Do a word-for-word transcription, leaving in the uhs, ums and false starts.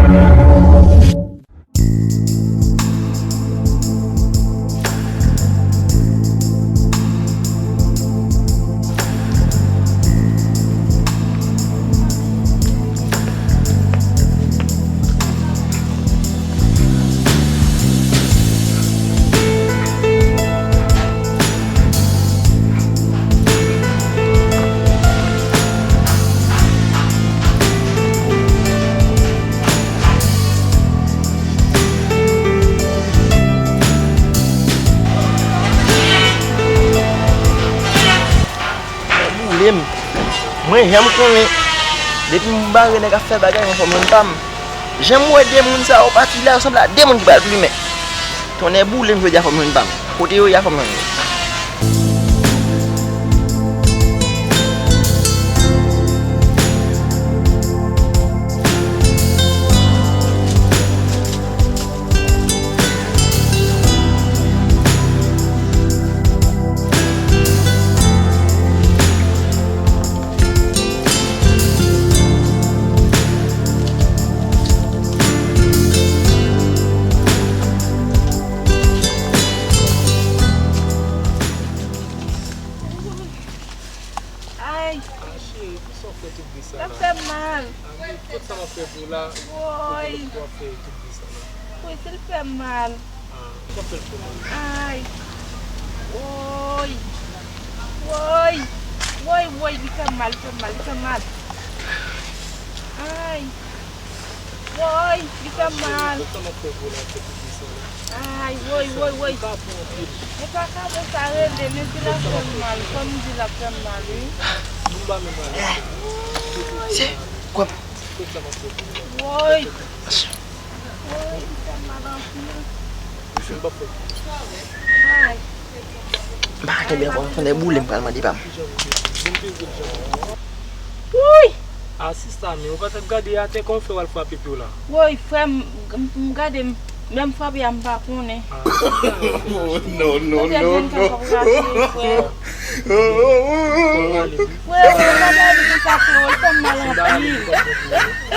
Boule m. Mwen, jan m konnen, depi m bare nèg ap fè bagay, mwen fò m jwenn pa m. Jan m wè de moun sa yo pati la, yo sanble a de moun ki pral plimen. Tonnè boule m, jodi a fò m jwenn pa m. Kote yo ye a fò m jwenn yo. Ay! Ah, cheri, poukisa w fè tout bri sa la? Sa fè m mal. Ah, men, kot sa m ap fè pou w la? Woy! Poukisa w ap fè tout bri sa la? Woy, si l fè m mal. Ah, sa fè l fè mal. Ay! Woy! Woy! Woy, woy, li fè m mal, li fè m mal, li fè m mal. Ay! Woy, li fè m mal. Ay, woy, woy, woy. E pa ka bon sa rele, men di l ap fè m mal. Kòm di l ap fè m mal, wi. Se kòm. Woy. Woy, li fè m mal anpil. Ay. M pa kenbe ankò, tande boule, m pral mande pa m. Woy! A sista, men ou pa t ap gade atè, kòman w fè w al frape pye w la? Woy, frè m, m, m gade m, lè m frape a, m pa konnen. Ah, oh, no, no, no, no. Frè, frè, frè, frè, frè, frè, frè, frè, frè, frè, frè, frè, frè, frè, frè, frè,